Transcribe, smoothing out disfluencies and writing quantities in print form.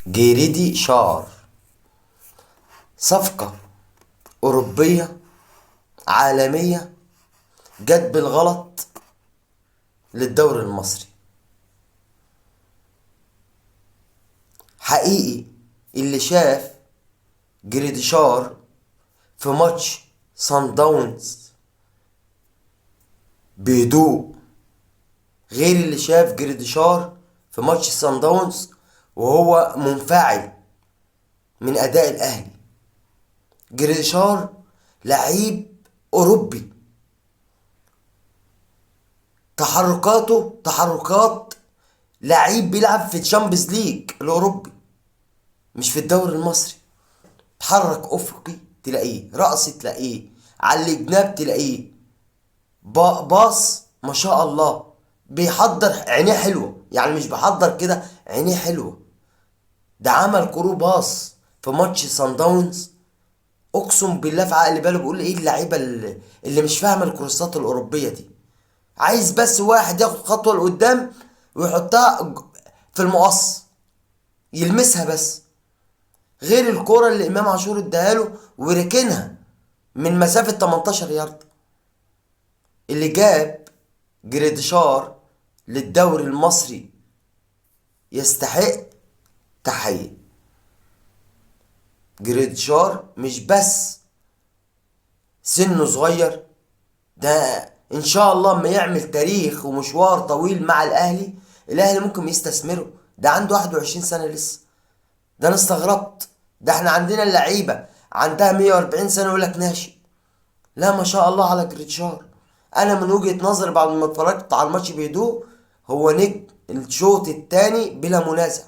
جريديشار صفقة أوروبية عالمية جت بالغلط للدوري المصري. حقيقي اللي شاف جريديشار في ماتش سان داونز بهدوء غير اللي شاف جريديشار في ماتش سان داونز وهو منفعل من أداء الأهلي. جريديشار لعيب أوروبي، تحركاته تحركات لعيب بيلعب في Champions League الأوروبي مش في الدوري المصري. تحرك أفقي تلاقيه، رأس تلاقيه، على الجناب تلاقيه، باص ما شاء الله، بيحضر عينيه حلوة، يعني مش بيحضر كده، عينيه حلوة. ده عمل through pass في ماتش سان داونز، اقسم بالله في عقل باله بيقول ايه اللعيبة اللي مش فاهمه الكروسات الاوروبية دي. عايز بس واحد ياخد خطوة لقدام ويحطها في المقص، يلمسها بس، غير الكرة اللي امام عاشور اداها له وركنها من مسافة 18 يارد. اللي جاب جريديشار للدوري المصري يستحق تحية. جريديشار مش بس سنة صغير، ده ان شاء الله اما يعمل تاريخ ومشوار طويل مع الاهلي، الاهلي ممكن يستثمره. ده عنده 21 سنة لسه. ده انا استغربت، ده احنا عندنا اللعيبة عندها 140 سنة يقول لك ناشئ. لا ما شاء الله على جريتشار. انا من وجهة نظري بعد ما اتفرجت على الماتش بهدوء، هو نجم الشوط الثاني بلا منازع.